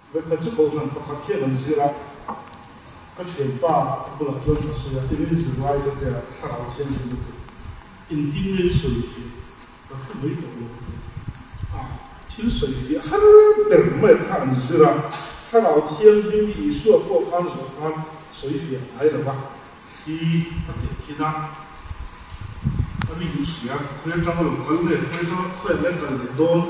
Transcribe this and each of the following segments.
Vawikhat chu kohhran pakhat hian an zir a, ka thianpa bulah chuan ka sawi a, eng in zirlai te te ah thlarau thianghlim lutuk engtin nge i sawi fiah ka hre mai tawh lo a ti. A thil sawi fiah har ber mai kha an zir a, thlarau thianghlim hi Isua pawh khan zawh khan sawi fiah ngai lo va, thli a teh khin a, a ring hria, khawi atanga lo kal nge, khawi atanga khawiah nge kal leh dawn,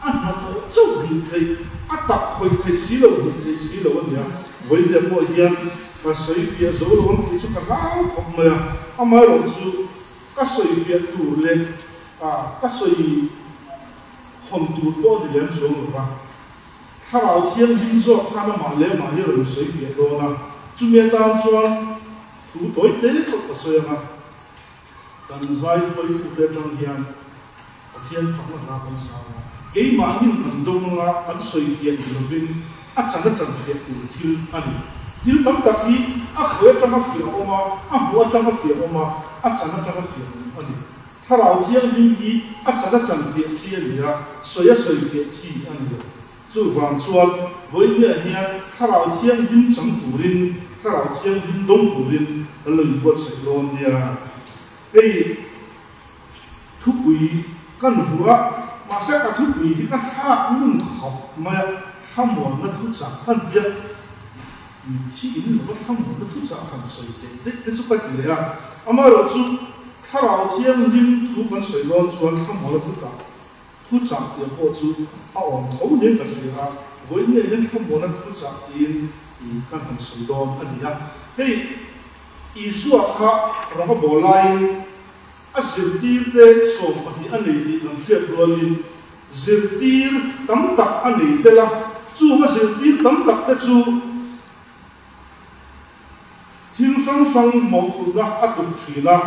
a hnathawh chauh hmuh theih, a tak khawih theih si lo, hmuh theih si lo a ni a, vawiin pawh hian ka sawi fiah zo lo ang tih chu ka hlau khawp mai a, amaherawh chu ka sawi fiah tur leh ka sawi hawn tur pawh a ni lem chuang lo va. Thlarau Thianghlim zawk khan amah leh amah hi a rawn sawi fiah dawn a, chumi atan chuan thu tawi te chauh ka sawi ang a, kan zai hruaitute atang hian Pathian fakna hla kan sang a, keimahnin kan dawng anga kan sawi fiah ni lovin a chan a chan fiah tur thil a ni. Thil tam tak hi a khawi atanga fiah a awm a, a hmuh atanga fiah a awm a, a chan atanga fiah a awm a ni. Thlarau Thianghlim hi a chan a chan fiah chi a ni a, sawi a sawi fiah chi a ni lo. Chuvang chuan vawinia hian Thlarau Thianghlim chang turin, Thlarau Thianghlim dawng turin kan lo inbuatsaih dawn nia. Hei thupui kan vuah a, mahse ka thupui hi ka thlak ngun khawp mai a, thlamuanna thuchah kan tia Mitthi in lova thlamuanna thuchah han sawi teh daih te chu ka ti leh a, amaherawhchu Thlarau Thianghlim thu kan sawi dawn chuan thlamuanna thutah thuchah tih pawh chu a awm tho niin ka hria a, vawiin ngei hian thlamuanna thuchah tiin kan han sawi dawn a ni a. Hei Isua kha ram a bawl laiin a zirtirte 12 a nei tih kan hriat rualin zirtir tam tak a nei tel a, chung a zirtir tam tak te chu thil hrang hrang mawhphurhna a tuk thin a,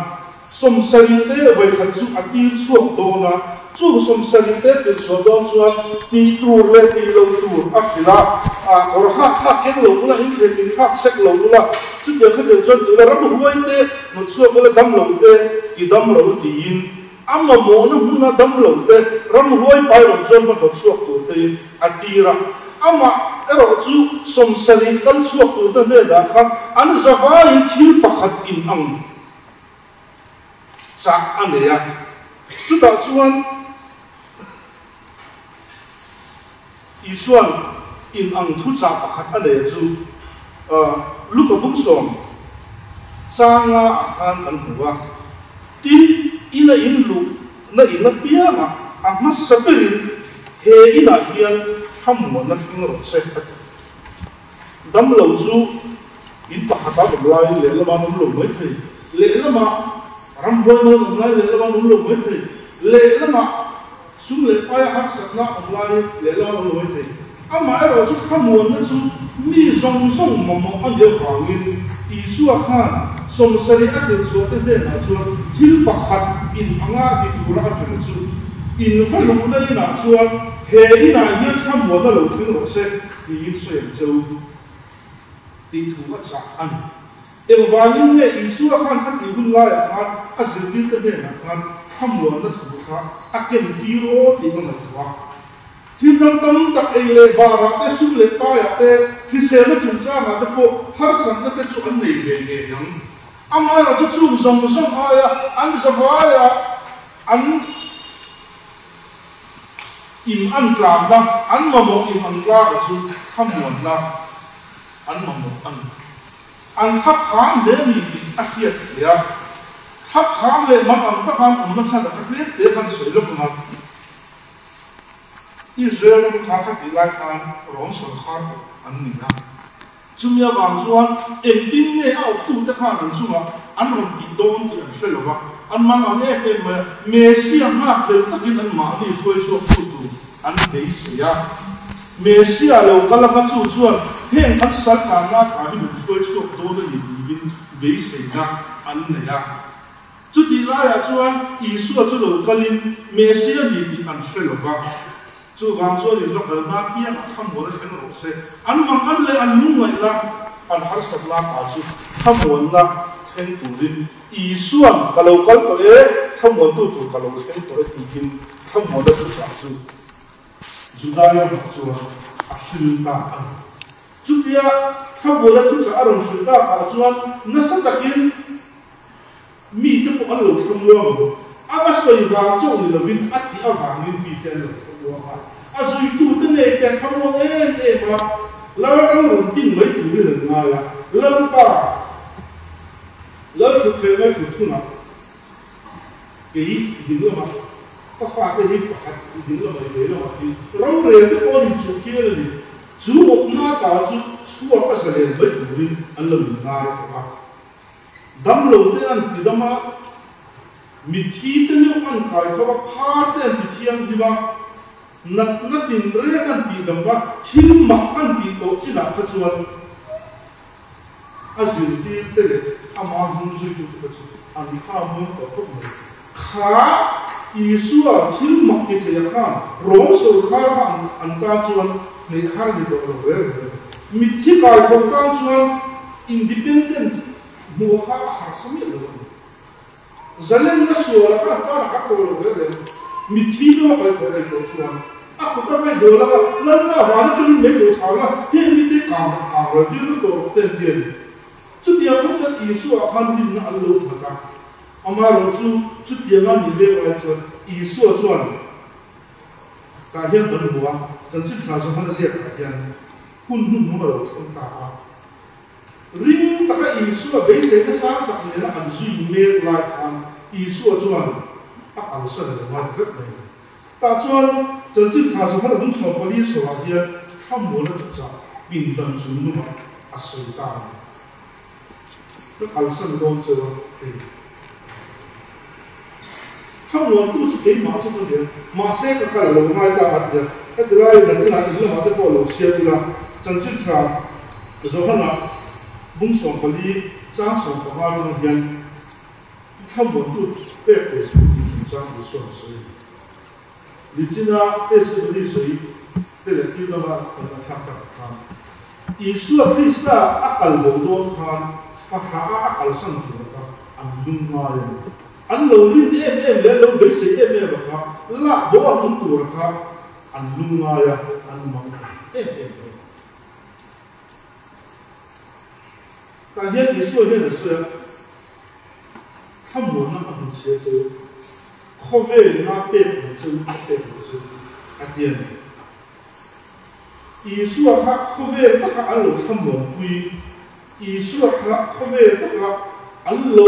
70 te vawikhat chu a tir chhuak dawn a, chung 70 te tir chhuah dawn chuan tih tur leh tih loh tur a hrilh a, kawr hak thlak keng lo ula, inthleng inthlak sek lo ula, chutiang khatiang chuan ti ula ramhuai te hnawtchhuak ula dam lo te ti dam lo tiin a mamawhna hmuna dam lo te ramhuai pai rawn chuan va hnawtchhuak tur tein a tir a. Amah erawh chu 70 kal chhuak tur te hnenah khan an zavaiin thil pakhat in ang chah a nei a. Chutah chuan Isuan in ang thuchah pakhat a nei a chu Luka bung sawm changa ah khan kan hmu a, tin, ina in luh na in apiangah a hmasa berin he inah hian thlamuanna thleng rawh se a ti. Damlo chu in pakhat ah awm laiin lehlamah an awm lo mai thei, lehlamah rambuai nawn awm lai lehlamah an awm lo mai thei, lehlamah Sum leh paia harsatna awm lai lehlam a lawi thei. Amaherawh chu thlamuanna chu mi zawng zawng mamawh a nih avangin Isua khan 70 a tirh chhuahte hnenah chuan thil pakhat in anga ti tura a ṭhena chu, In va luhna inah chuan he inah hian thlamuanna lo thleng rawh se tiin sawi ang che u tih thu a chah a ni. Engvangin nge Isua khan khatih hun laiah khan a zirtirte hnenah khan thlamuanna thu kha a ken tir aw tih ka ngaihtuah a. Thil dang tam tak ei leh barah te, sum leh paiah te, hriselna chungchangah te pawh harsatna te chu an nei ve ngei ang. Amaherawh chu chung zawng zawng aia an zavaia an in an tlanna, an mamawh in ang tlaka chu thlamuanna an mamawh a ni. An thap kham hle a ni tih a hriat hle a. Thap kham leh mang ang taka an awmna chhan a kha tlem te khan sawi lawk ang a. Israel ram kha kha tih lai khan Rom sawrkhar awp an ni a. Chumi avang chuan engtin nge a awptute khan an chungah an rawn tih dawn tih an hre lo va. An mang ang em em mai a. Messia nghak hlel takin an mahni hruai chhuak tu tur an beisei a. Messia lo kal anga chu chuan heng kan sal tanna tha hi min hruai chhuak dawn a ni tiin beiseina an nei a. Chutih laiah chuan Isua chu lo kalin Messia ni tih an hre lo va. Chuvang chuan in va kalna apiangah thlamuan a thleng rawh se. An mang an leh an lungngaihna, an harsatna ta chu thlamuanna thleng turin Isua'n ka lo kal tawh e, thlamuantu tur ka lo thleng tawh e tiin thlamuanna thuchah chu Judai ramah chuan a hril ta a ni. Chutia Thlamuana thuchah a rawn hrilh takah chuan nasa takin mite pawh an lo thlamuang ang. A va sawi vang chauh ni lovin a tih avangin mite an lo thlamuang a. A zuitute ngei te a thlamuang em em a, Lalram rawn tin mai turin an ngai a, Lalpa, Lal thutthleng ai thut hunah kei ding lamah ka fate hi pakhat i ding lamah i vei lamah tiin rorel te pawh an inchuh hial a ni. Chu awpna ta chu chhuak a zalen mai turin an lo inngai tawh a. Damlo te an ti dam a, mitthi te meuh an kai tho a, phar te an ti thianghlim a, natna tinreng an tih dam a, thil mak an tih tawh chinah kha chuan a zirtir te leh amah hnung zuitute kha chu an thla muang tawh khawp mai. Kha Isua thil mak ti thei a khan Rom sawrkhar kha an tan chuan hneih har ni tawh lo rel rel. Mitthi kai tho tan chuan independence hmuh kha a harsa miah lo a ni. Zalenna suala kha an tan a har tawh lo rel rel. Mitthi deuh a kai tho rei tawh chuan a kut a vei dawl anga Lalpa van atangin mei duh thau la, heng mite kang kang ral tir na tawh rawh te an ti a ni. Chutiang khawp chuan Isua khan rinna an lo nghat a. Amaherawhchu chutianga nih mek lai chuan Isua chuan tah hian kan hmu a, chanchin tha Johana ziakah hian hun hnuhnung a lo thleng ta a. Ring taka Isua beiseina sang tak nena an zui mek lai khan Isua chuan a kalsan a lo ngai ta tlat mai a ni. Tah chuan chanchin tha Johana bung 14 chhoah hian thlamuana thuchah pindan chung nungah a sawi ta a ni. Ka kalsan dawn cheu a, hei. Thlamuantu chu keimah chu ka ni a, mahse ka kal a lo ngai ta a ti a. Heti laiin nakinah in lamah te pawh lo chhiat ula, chanchin tha Johana bung 14 chang 15 atang hian thlamuantu pek tur thu tih chungchang Isua a sawi a ni. Nichina testimony sawi te leh thil danga kan ngaihthlak tak khan Isua Krista a kal bo dawn khan fahrah a a kalsan tur kha an lung ngai a ni. An lo rin em em leh an lo beisei em em a kha lak bo an awm tur a kha an lung ngai a, an mang em em mai. Tah hian Isua hian a sawi a, Thlamuanna ka hmu chhia chu khawvel ina pek ang chu ka pek lo chu a ti a ni. Isua kha khawvel taka an lo thlamuanpui, Isua kha khawvel taka an lo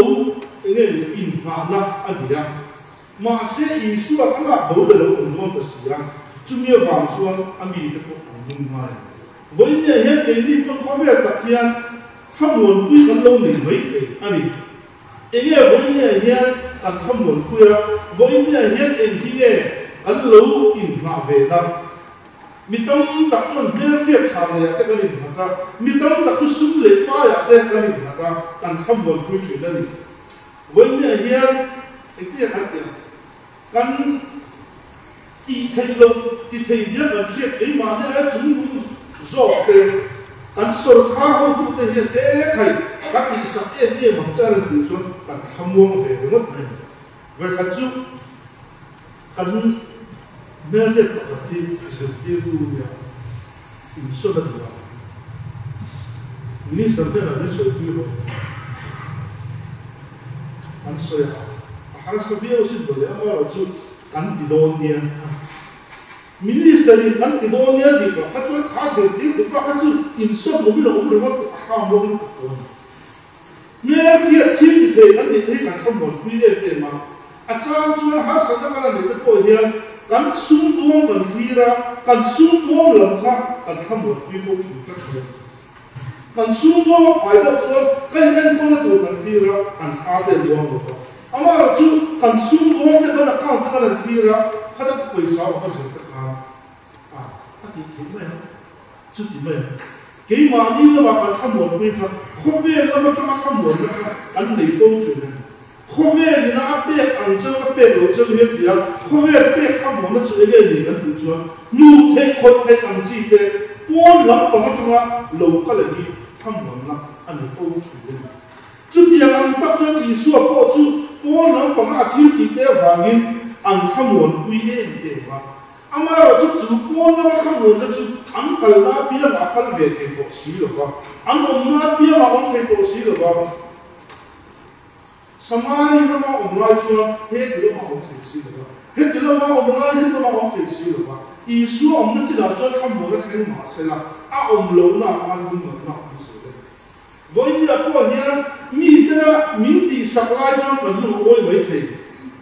enge ni inngahna a ni a. Mahse Isua kha lak bo ta lo awm dawn ta si a, chumi avang chuan a mite pawh an lung ngai a ni. Vawiinniah hian keini pawn khawvel tak hian thlamuanpui kan lo nei mai thei a ni. Enge vawiinniah hian kan thlamuanpui a, vawiinniah hian eng hi nge kan lo inngah ve na? Mi tam tak chuan hmelhriat tha leiah te kan innghat a, mi tam tak chu sum leh paiah te kan innghat a, kan thlamuanpui thin a ni. Vawiinniah hian engtin nge kan tih ang? Kan tih theih loh, ti thei nia kan hriat keimahni aia chungnung zawk te, kan sawrkhar hotute hian e khai ka tihsak em em ang che a rawn tih chuan kan thlamuang ve ringawt mai a ni. Vawikhat chu kan hmelhriat pakhat hi zirtirtu nia insawn a duh a, Minister hnenah min sawipui rawh an sawi a, a harsa viau sin mawle, amaherawh chu kan ti dawn nia a ti. Minister in kan ti dawn nia tih pah kha chuan kha zirtir tu pa kha chu insawn awmin a awm ringawt tawh, a thla muang lutuk tawh a ni. Hmel hriat thil ti thei kan nih te hi kan thlamuanpui em em a, a chang chuan harsatna kan a neih te pawh hian kan sumdawng kan thlir a, kan sumdawng lam kha kan thlamuanpui fo thin tlat mai a ni. Kan sumdawng a pai deuh chuan kan enkawlna tur kan thlir a, kan thla te an luang lo va. Amaherawh chu kan sumdawng te kan account te kan han thlir a, khata ka pawisa awm a zir te khan a a tih theih mai ang. Chuti mai ang. Keimahni lamah kan thlamuanpui kha khawvel lam atanga thlamuanna kha kan nei fo thin a ni. Khawvel ina a pek ang cheu a pek loh cheu hi a ti a, khawvel pek thlamuanna chu enge ni kan tih chuan hmuh theih khawih theih ang chi te pawn lampang atanga lo kal hi thlamuanna a ni fo thin a ni. Chutiang ang tak chuan Isua pawh chu pawn lampanga a thil tih te avangin an thlamuanpui em em a. Amaherawhchu chu pawn lama thlamuanna chu an kalna apiangah a kal ve thei tawh si lo va, an awmna apiangah a awm thei tawh si lo va. Samari rama awm lai chuan heti lamah a awm thei si lo va, heti lama awm lai heti lamah a awm thei si lo va. Isua awmna chinah chuan thlamuanna thleng mah sela, a awm lohna ah khan lungngaihna a awm zel e. Vawinia pawh hian mitena min tihsak lai chuan kan lung a awi mai thei,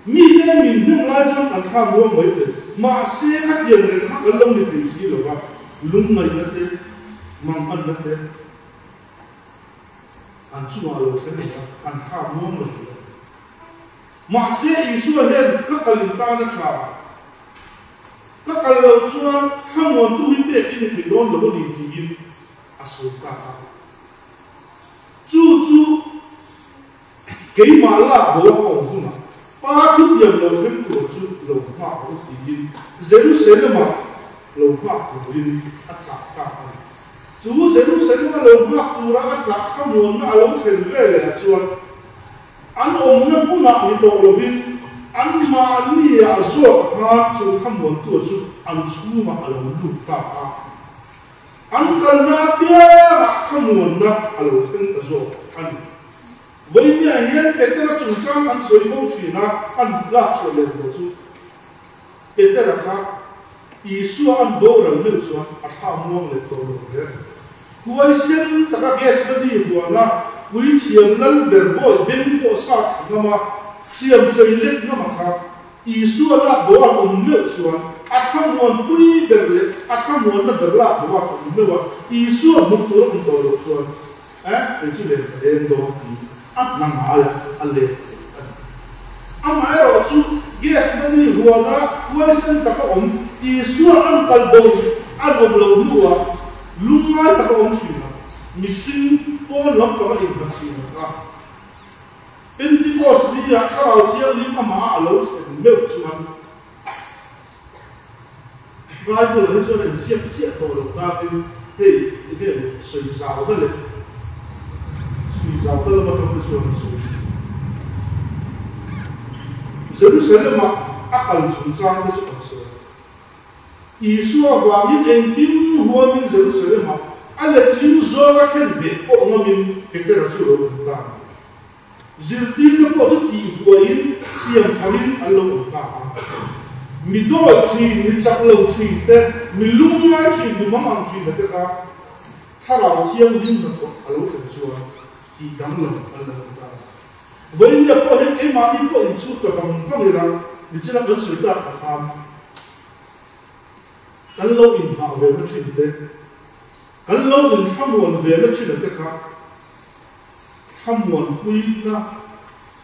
mitena min hnem lai chuan kan thla muang mai thei. Mahse, khatiang reng kha kan lo ni thei si lo va, lungngaihna te, manganna te an chungah a lo thleng leh a, kan thla muang lo hle a ni. Mahse, Isua hian ka kal in tan a tha. Ka kal loh chuan thlamuantu hi pek i ni thei dawn lo a ni tiin a sawi ta a. Chu chu keimah lak bo a awm hunah Pa thutiam lo thleng tur chu lo nghak rawh tiin Jerusalem-ah lo nghak turin a chah ta a ni. Chu Jerusalem-a lo nghak tura a chah thlamuanna a lo thlen veleh chuan an awmna hmunah ni tawh lovin anmahniah zawk khan chu thlamuantua chu an chhungah a lo lut ta a. An kalna apiangah thlamuanna a lo thleng ta zawk a ni. Vawinia hian Petera chungchang an sawi fo thin a, an lak chhuah leh tawh chu Petera kha Isua an boral meuh chuan a thla muang leh tawh lo hle. Huaisen taka Gethsemane huana puithiam lal ber bawi beng pawh sa thla ngam a, hriam hrei let ngam a kha Isua lak bo an awm meuh chuan a thlamuanpui ber leh a thlamuanna ber lak bo an awm meuh a, Isua hmuh tur a awm tawh loh chuan eh kei chu len ka leng dawn ti a hna ngaiah a let thei a ni. Amaherawhchu Gethsemane huana huaisen taka awm Isua an kal bo an awm loh hnuah lungngai taka awm thin a, mihring pawn lampanga innghat thin a kha. Pentecost ni-ah Thlarau Thianghlim amah a lo thlen meuh chuan Bible-ah hi chuan a inziak chiah tawh loh nakin hei enge maw sawi zau na leh chhui zau na lam atang te chuan a sawi thin. Jerusalem-ah a kal chungchang te chu kan sawi a. Isua vangin engkim huamin Jerusalem-ah a letling zawnga thlen beh pawh ngamin Petera chu lo awm ta a ni. Zirtirte pawh chu tihbuaiin siam tharin an lo awm ta a. Mi dawi thin, mi chak lo thin te, mi lungngai thin, mi mangang thin te kha Thlarau Thianghlim hnathawk a lo thlen chuan tih danglam an lo awm ta a ni. Vawinia pawh hian keimahni pawh inchhut ta vang vang ila, nichina kan sawi tak ang khan kan lo inhah ve na thin te, kan lo inthlamuan ve na thin te kha thlamuanpuina,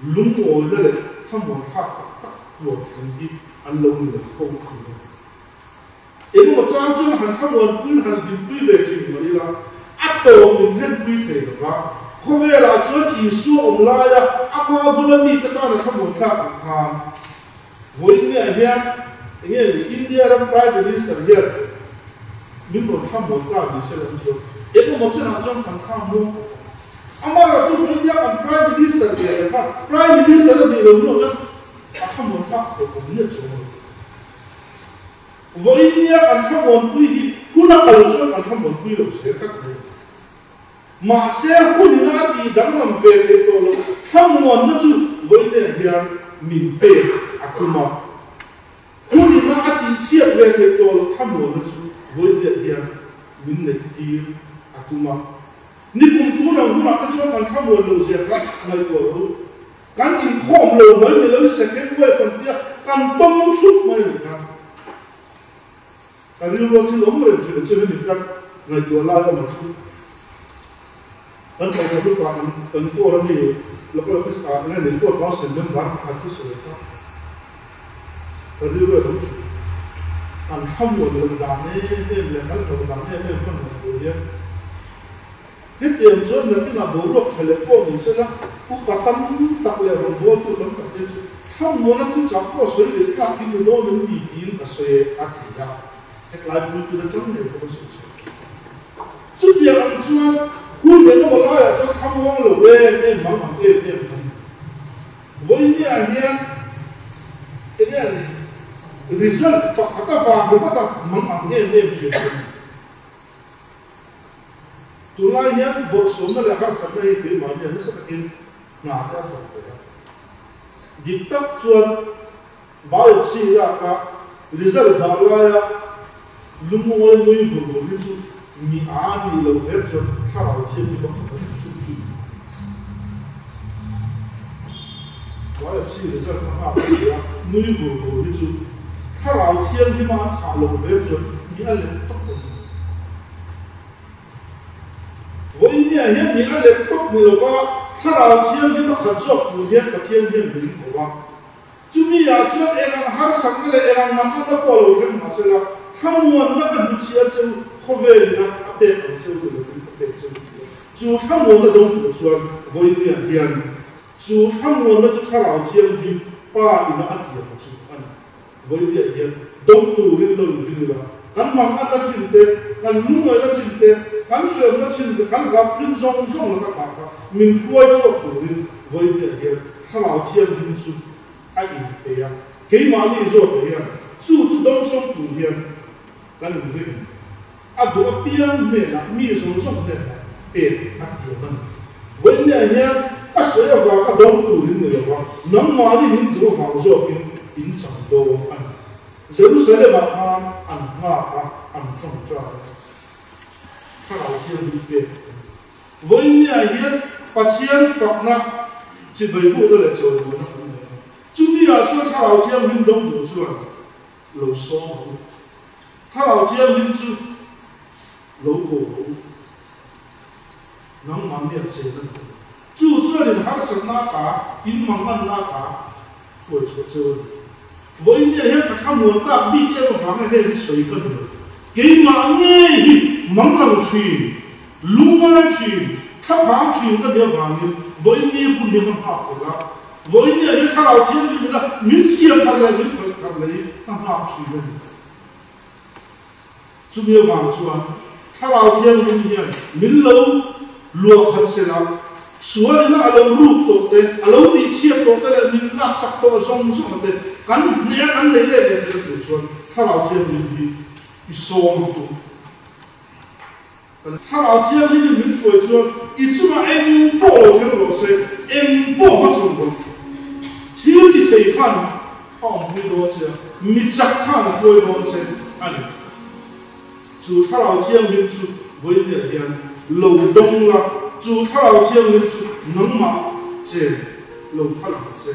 lungawina leh thlamuan thlak tak tak tuar thleng hi an lo ni lo fo thin a. Engemaw chang chuan han thlamuanpuiin han hlimpui ve thin mah ila, a tawp min hlenpui thei lo va. Khawvelah chuan Isua awm laia ama bula mite tana thlamuan thlak ang khan vawiinniah hian enge ni India ram Prime Minister hian min rawn thlamuan ta ni se lam chuan engemaw chenah chuan kan thla muang khawp ang. Amah chu India kan Prime Minister ve leh kha Prime Minister a nih loh hnuah chuan a thlamuan thlak tawh awm miah chuang lo. Vawinia kan thlamuanpui hi hun a kal chuan kan thlamuanpui lo zel tlat mai a ni. Mahse hunina a tih danglam ve theih tawh loh thlamuanna chu vawinia hian min pek a tum a. Hunina a tih chhiat ve theih tawh loh thlamuanna chu vawinia hian min neih tir a tum a. Nikum tun ang hunah te chuan kan thlamuan loh zia kha ngaihtuah rawh u. Kan inkhawm lo mai ni lo second wave an tia kan tawng thup mai a ni kha. Ka rilru a thil awm reng thin a chu hemi ka ngaihtuah lai awm a thu. Kan tlawmna hlupa kan kan court a mi local office ah nge ni court council member pakhat thu sawi kha ka rilru a awm thin. Kan thlamuan loh dan em em leh kan hlauh dan em em kan ngaihtuah hian Hetiang chuan nakinah boruak tha leh pawh ni sela, upa tam tak leh rawngbawltu tam tak te chu thlamuana thuchah pawh sawi leh tlak hi ni dawn em ni tiin ka sawi e, a ti a. Hetlai pulpit atang ngei pawh ka sawi chhuak thei. Chutiang ang chuan hun engemaw laiah chuan thlamuang lo em em mang ang em em kan ni. Vawinia hian enge a nih? Result pakhat avang ringawt a mang ang em em thin a ni. Tunlai hian bawrhsawmna leh harsatna hi keimahni a nasa takin hna te a thawk ve a. Dik tak chuan biopsy lak a result dah laia lungawi nui vur vur hi chu mi a nih loh hle chuan thlarau thianghlim a khat a ni hrim hrim. Biopsy result a nghak a nia, nui vur vur hi chu thlarau thianghlim a an thlah loh ve chuan mi a let tawp a ni. Vawinia hian mi a let tawp ni lova thlarau thianghlim a khat zawk tur hian Pathian hian min ko a. Chumi ah chuan eng ang harsakna leh eng ang manganna pawh lo thleng mah sela, thlamuanna ka hnuchhia cheu khawvelina a pek ang cheu ni lovin ka pek cheu ti a. Chu thlamuanna dawng tur chuan vawinia hian chu thlamuanna chu Thlarau Thianghlim Pa ina a tiam chu a ni. Vawinia hian dawng turin lo inring ila, kan manganna thin te, kan lungngaihna thin te, kan hriamna thin te, kan hlauh thin zawng zawng laka tah kha min hruai chhuak turin vawinia hian Thlarau Thianghlim chu a inpe a. Keimahni zawkah hian chu chu dawngsawng tur hian kan inring. A duh apiang hnenah, mi zawng zawng hnenah pek a thiam a ni. Vawinia hian ka sawi avang a dawng turin ni lova, nangmahni min duh avang zawkin in chang dawn a ni. Jerusalem-ah khan an nghak a, an tawngtai a, Thlarau Thianghlim pek a ni. Vawinia hian Pathian fakna chibai bukna leh chawimawina kan nei a, chumi-ah chuan Thlarau Thianghlim dawng duh chuan lo sawm ang u. Thlarau Thianghlim chu lo ko rawh u. Nangmahni a chen a ni. Chu chuan in harsatna ata, in manganna ata hruai chhuah cheu a ni. Vawiin hian ka thlamuan tak bik em avanga heng hi sawi ka ni lo. Keimah ngei hi mangang thin, lungngai thin, thlaphang thin ka nih avangin vawiin ni hun hi ka nghak thei la. Vawiin hian Thlarau Thianghlim ina min siam thar leh min khawih thar leh hi ka nghak thin a ni. Chumi avang chuan Thlarau Thianghlim hian min lo luah khat se la, sualina a lo ruk tawh te, a lo tihchhiat tawh te leh min laksak tawh zawng zawng te kan hneh a kan nei let leh theihna tur chuan Thlarau Thianghlim hi i sawm ang u. Kan Thlarau Thianghlimin min hruai chuan i chungah eng pawh lo thleng rawh se, eng pawh hmachhawn rawh. Thil ti thei khan a awmpui dawn che a, mi chak khan a hruai dawn che a ni. Chu Thlarau Thianghlim chu vawiin hian lo dawng la, chu Thlarau Thianghlim chu nangmah che lo phalh ang che.